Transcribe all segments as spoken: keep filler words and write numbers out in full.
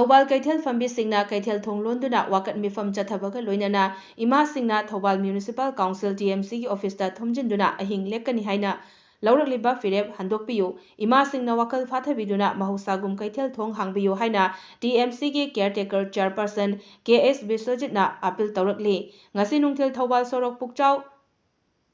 ꯊꯧꯕꯥꯜ ꯀꯩꯊꯦꯜ ꯐꯝꯕꯤꯁꯤꯡꯅ ꯀꯩꯊꯦꯜ ꯊꯣꯡ ꯂꯣꯟꯗꯨꯅ ꯋꯥꯀꯠ ꯃꯤꯐꯝ ꯆꯠꯊꯕꯒ ꯂꯣꯏꯅꯅ ꯏꯃꯥꯁꯤꯡꯅ Thoubal municipal council, T M ꯁꯤꯒꯤ ꯑꯣꯐꯤꯁꯇ ꯊꯨꯝꯖꯤꯟꯗꯨꯅ ꯑꯍꯤꯡ ꯂꯦꯛꯀꯅꯤ ꯍꯥꯏꯅ ꯂꯧꯔꯛꯂꯤꯕ ꯐꯤꯔꯦꯞ ꯍꯟꯗꯣꯛꯄꯤꯌꯨ, ꯏꯃꯥꯁꯤꯡꯅ ꯋꯥꯈꯜ ꯐꯥꯊꯕꯤꯗꯨꯅ ꯃꯍꯧꯁꯥꯒꯨꯝ ꯀꯩꯊꯦꯜ ꯊꯣꯡ ꯍꯥꯡꯕꯤꯌꯨ ꯍꯥꯏꯅ ꯇꯤ ꯑꯦꯝ ꯁꯤꯒꯤ ꯀꯦꯌꯔꯇꯦꯀꯔ ꯆꯦꯌꯔꯄꯔꯁꯟ ꯀꯦ ꯑꯦꯁ ꯕꯤꯁ꯭ꯋꯖꯤꯠꯅ ꯑꯥꯄꯤꯜ ꯇꯧꯔꯛꯂꯤ꯫ ꯉꯁꯤ ꯅꯨꯡꯊꯤꯜ ꯊꯧꯕꯥꯜ ꯁꯣꯔꯣꯛ ꯄꯨꯛꯆꯥꯎ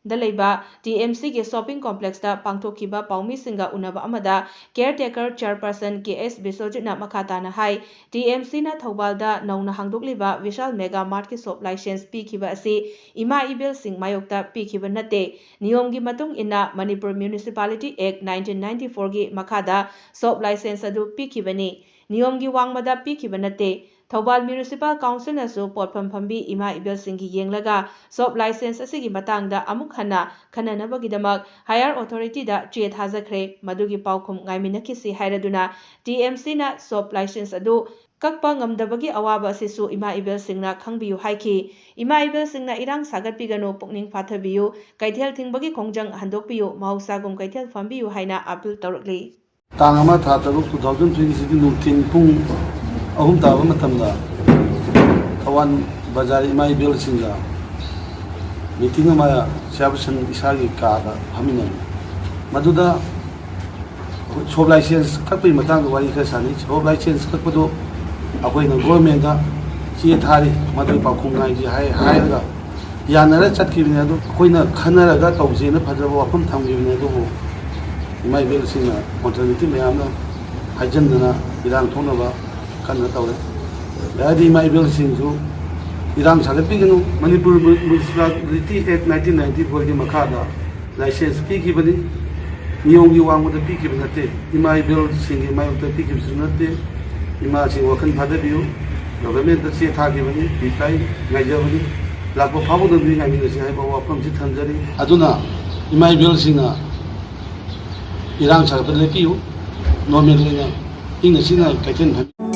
ꯗ ꯂꯩꯕ ꯇꯤ ꯑꯦꯝ ꯁꯤꯒꯤ ꯁꯣꯞꯄꯤꯡ ꯀꯣꯝꯄ꯭ꯂꯦꯛꯁꯇ ꯄꯥꯡꯊꯣꯛꯈꯤꯕ ꯄꯥꯎꯃꯤꯁꯤꯡꯒ ꯎꯅꯕ ꯑꯃꯗ ꯀꯦꯌꯔꯇꯦꯀꯔ ꯆꯦꯌꯔꯄꯔꯁꯟ ꯀꯦ ꯑꯦꯁ ꯕꯤꯁ꯭ꯋꯖꯤꯠꯅ ꯃꯈꯥ ꯇꯥꯅ ꯍꯥꯏ, ꯇꯤ ꯑꯦꯝ ꯁꯤꯅ ꯊꯧꯕꯥꯜꯗ ꯅꯧꯅ ꯍꯥꯡꯗꯣꯛꯂꯤꯕ ꯚꯤꯁꯥꯜ ꯃꯦꯒꯥ ꯃꯥꯔꯠꯀꯤ ꯁꯣꯞ ꯂꯥꯏꯁꯦꯟꯁ ꯄꯤꯈꯤꯕ ꯑꯁꯤ ꯏꯃꯥ ꯏꯕꯦꯜꯁꯤꯡ ꯃꯥꯌꯣꯛꯇ ꯄꯤꯈꯤꯕ ꯅꯠꯇꯦ꯫ ꯅꯤꯌꯣꯝꯒꯤ ꯃꯇꯨꯡ ꯏꯟꯅ ꯃꯅꯤꯄꯨꯔ ꯃ꯭ꯌꯨꯅꯤꯁꯤꯄꯥꯂꯤꯇꯤ ꯑꯦꯛ ꯅꯥꯏꯟꯇꯤꯟ ꯅꯥꯏꯟꯇꯤ ꯐꯣꯔꯒꯤ ꯃꯈꯥꯗ ꯁꯣꯞ ꯂꯥꯏꯁꯦꯟꯁ ꯑꯗꯨ ꯄꯤꯈꯤꯕꯅꯤ꯫ ꯅꯤꯌꯣꯝꯒꯤ ꯋꯥꯡꯃꯗ ꯄꯤꯈꯤꯕ ꯅꯠꯇꯦ꯫ ꯊꯧꯕꯥꯜ ꯃ꯭ꯌꯨꯅꯤꯁꯤꯄꯥꯜ ꯀꯥꯎꯟꯁꯤꯜꯅꯁꯨ ꯄꯣꯠꯐꯝ ꯐꯝꯕꯤ ꯏꯃꯥ ꯏꯕꯦꯜꯁꯤꯡꯒꯤ ꯌꯦꯡꯂꯒ ꯁꯣꯞ ꯂꯥꯏꯁꯦꯟꯁ ꯑꯁꯤꯒꯤ ꯃꯇꯥꯡꯗ ꯑꯃꯨꯛ ꯍꯟꯅ ꯈꯟꯅꯅꯕꯒꯤꯗꯃꯛ ꯍꯥꯌꯔ ꯑꯣꯊꯣꯔꯤꯇꯤꯗ ꯆꯦ ꯊꯥꯖꯈ꯭ꯔꯦ꯫ ꯃꯗꯨꯒꯤ ꯄꯥꯎꯈꯨꯝ ꯉꯥꯏꯃꯤꯟꯅꯈꯤꯁꯤ ꯍꯥꯏꯔꯗꯨꯅ ꯇꯤ ꯑꯦꯝ ꯁꯤꯅ ꯁꯣꯞ ꯂꯥꯏꯁꯦꯟꯁ ꯑꯗꯨ ꯀꯛꯄ ꯉꯝꯗꯕꯒꯤ ꯑꯋꯥꯕ ꯑꯁꯤꯁꯨ ꯏꯃꯥ ꯏꯕꯦꯜꯁꯤꯡꯅ ꯈꯪꯕꯤꯌꯨ ꯍꯥꯏꯈꯤ꯫ ꯏꯃꯥ ꯏꯕꯦꯜꯁꯤꯡꯅ ꯏꯔꯥꯡ ꯁꯥꯒꯠꯄꯤꯒꯅꯨ, ꯄꯨꯛꯅꯤꯡ ꯐꯥꯊꯕꯤꯌꯨ, ꯀꯩꯊꯦꯜ ꯊꯤꯡꯕꯒꯤ ꯈꯣꯡꯖꯪ ꯍꯟꯗꯣꯛꯄꯤꯌꯨ, ꯃꯍꯧꯁꯥꯒꯨꯝ ꯀꯩꯊꯦꯜ ꯐꯝꯕꯤꯌꯨ ꯍꯥꯏꯅ ꯑꯥꯄꯤꯜ ꯇꯧꯔꯛꯂꯤ꯫ ꯇꯥꯡ ꯑꯃ, ꯊꯥ ꯇꯔꯨꯛ, ꯇꯨ ꯊꯥꯎꯖꯟ ꯇ꯭ꯋꯦꯟꯇꯤ ꯁꯤꯛꯁꯀꯤ ꯅꯨꯡꯊꯤꯜ ꯄꯨꯡ ꯑꯍꯨꯝ ꯇꯥꯕ ꯃꯇꯝꯗ ꯊꯧꯕꯥꯜ ꯕꯖꯥꯔ ꯏꯃꯥ ꯏꯕꯦꯜꯁꯤꯡꯒ ꯃꯤꯇꯤꯡ ꯑꯃ ꯆꯤꯌꯥꯔꯄꯔꯁꯟ ꯏꯁꯥꯒꯤ ꯀꯥꯗ ꯐꯝꯃꯤꯟꯅꯔꯤ꯫ ꯃꯗꯨꯗ ꯑꯩꯈꯣꯏ ꯁꯣꯞ ꯂꯥꯏꯁꯦꯟꯁ ꯀꯛꯄꯒꯤ ꯃꯇꯥꯡꯗ ꯋꯥꯔꯤ ꯈꯔ ꯁꯥꯟꯅꯩ꯫ ꯁꯣꯞ ꯂꯥꯏꯁꯦꯟꯁ ꯀꯛꯄꯗꯣ ꯑꯩꯈꯣꯏꯅ ꯒꯣꯔꯃꯦꯟꯗ ꯆꯦ ꯊꯥꯔꯤ, ꯃꯗꯨꯒꯤ ꯄꯥꯎꯈꯨꯝ ꯉꯥꯏꯒꯦ ꯍꯥꯏ-, ꯍꯥꯏꯔꯒ ꯌꯥꯅꯔ ꯆꯠꯈꯤꯕꯅꯤ꯫ ꯑꯗꯨ ꯑꯩꯈꯣꯏꯅ ꯈꯟꯅꯔꯒ ꯇꯧꯁꯦꯅ ꯐꯖꯕ ꯋꯥꯐꯝ ꯊꯝꯈꯤꯕꯅꯤ꯫ ꯑꯗꯨꯕꯨ ꯏꯃꯥ ꯏꯕꯦꯜꯁꯤꯡꯅ ꯑꯣꯜꯇꯔꯅꯦꯇꯤꯚ ꯃꯌꯥꯝꯅ ꯍꯥꯏꯖꯤꯟꯗꯅ ꯏꯔꯥꯡ ꯊꯣꯛꯅꯕ ꯀꯟꯅ ꯇꯧꯔꯦ꯫ ꯍꯥꯏꯗꯤ ꯏꯃꯥ ꯏꯕꯦꯜꯁꯤꯡꯁꯨ ꯏꯔꯥꯡ ꯁꯥꯒꯠꯄꯤꯒꯅꯨ꯫ ꯃꯅꯤꯄꯨꯔ ꯃ꯭ꯌꯨꯅꯤꯁꯤꯄꯥꯂꯤꯇꯤ ꯑꯦꯛ ꯅꯥꯏꯟꯇꯤꯟ ꯅꯥꯏꯟꯇꯤ ꯐꯣꯔꯒꯤ ꯃꯈꯥꯗ ꯂꯥꯏꯁꯦꯟꯁ ꯄꯤꯈꯤꯕꯅꯤ꯫ ꯅꯤꯌꯣꯝꯒꯤ ꯋꯥꯡꯃꯗ ꯄꯤꯈꯤꯕ ꯅꯠꯇꯦ꯫ ꯏꯃꯥ ꯏꯕꯦꯜꯁꯤꯡꯒꯤ ꯃꯥꯌꯣꯛꯇ ꯄꯤꯈꯤꯕꯁꯨ ꯅꯠꯇꯦ꯫ ꯏꯃꯥꯁꯤꯡ ꯋꯥꯈꯜ ꯐꯥꯊꯕꯤꯌꯨ꯫ ꯒꯚꯔꯟꯃꯦꯟꯠꯇ ꯆꯦ ꯊꯥꯈꯤꯕꯅꯤ꯫ ꯔꯤꯄ꯭ꯂꯥꯏ ꯉꯥꯏꯖꯕꯅꯤ꯫ ꯂꯥꯛꯄ ꯐꯥꯎꯕꯗ ꯅꯣꯏ ꯉꯥꯏꯃꯤꯟꯅꯁꯤ ꯍꯥꯏꯕ ꯋꯥꯐꯝꯁꯤ ꯊꯝꯖꯔꯤ꯫ ꯑꯗꯨꯅ ꯏꯃꯥ ꯏꯕꯦꯜꯁꯤꯡꯅ ꯏꯔꯥꯡ ꯁꯥꯒꯠꯄꯗ ꯂꯦꯞꯄꯤꯌꯨ꯫ ꯅꯣꯔꯃꯦꯜ ꯑꯣꯏꯅ ꯏꯪꯅ ꯆꯤꯛꯅ ꯀꯩꯊꯦꯜ ꯐꯝ